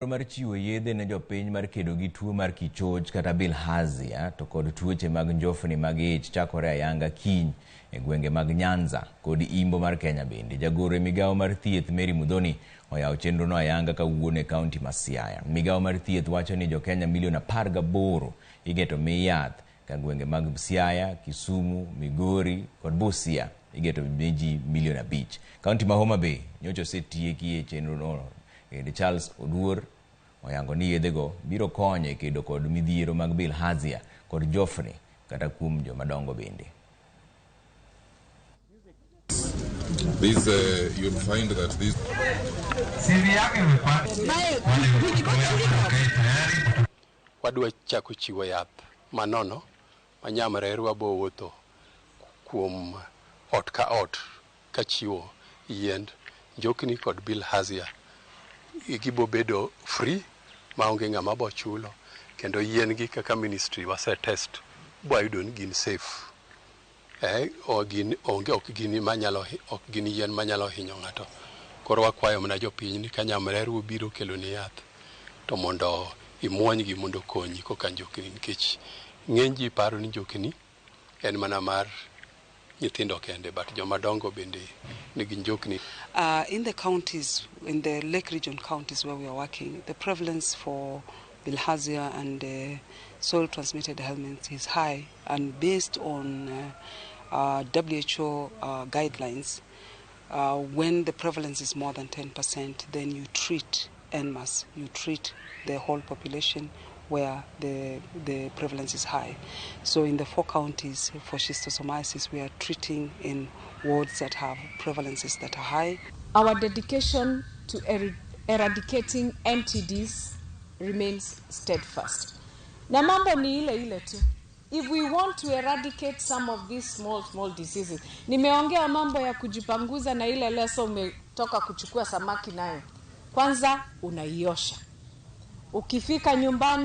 Mar chiwo yedhe ne jopiny mar kedo gi tuo mar kichoch kata bilharzia to kod tuoche mag njofni mag ich chakore ayanga kiny e gwenge mag Nyanza kod Imbo mar Kenya bende. Jagoro e migawo mar thieth Mary Muthoni oyawo chenrono ayanga kawuono e kaunti ma Siaya. Migawo mar thieth wacho ni jokenya milion 18 igeto mi yath ka gwenge mag Siaya, Kisumu, Migori kod Busia igeto mi ji milion 5. Kaunti ma Homa Bay nyocha osetieki e chenrono. Kendo Charles Oduor oyango ni yedhego biro konyo e kedo kod midhiero mag bilharzia kod jofni kata kuom jomadongo bende. This, you'll find that this Wadwa chako chiwo yath manono ma nyamrerwa bo wuotho kuom ot ka ot kachiwo yiend njokni kod bilharzia. Gibo bedo free maonge ng'ama bo chulo, kendo yien gi kaka ministry wase test bwayudo ni gin safe. O gin onge ok gin manyalo ok gin yien manyalo hinyo ng'ato. Koro wakwayo mana jopiny ni ka nyamrerwa obiro kelo ni yath to mondo imuonygi mondo okonyi koka njokni, nikech ng'eny ji paro ni njokni en mana mar nyithindo kende, but joma dongo bende nigi njokni. In the counties, in the Lake Region counties where we are working, the prevalence for bilharzia and soil transmitted helminths is high, and based on WHO guidelines, when the prevalence is more than 10%, then you treat en masse, you treat the whole population where the prevalence is high. So in the 4 counties for schistosomiasis, we are treating in wards that have prevalences that are high. Our dedication to eradicating NTDs remains steadfast. Na mambo ni ile ile tu. If we want to eradicate some of these small, small diseases, nimeongea mambo ya kujipanguza na ile leso umetoka kuchukua samaki nayo. Kwanza unaiosha. Ukifika nyumbani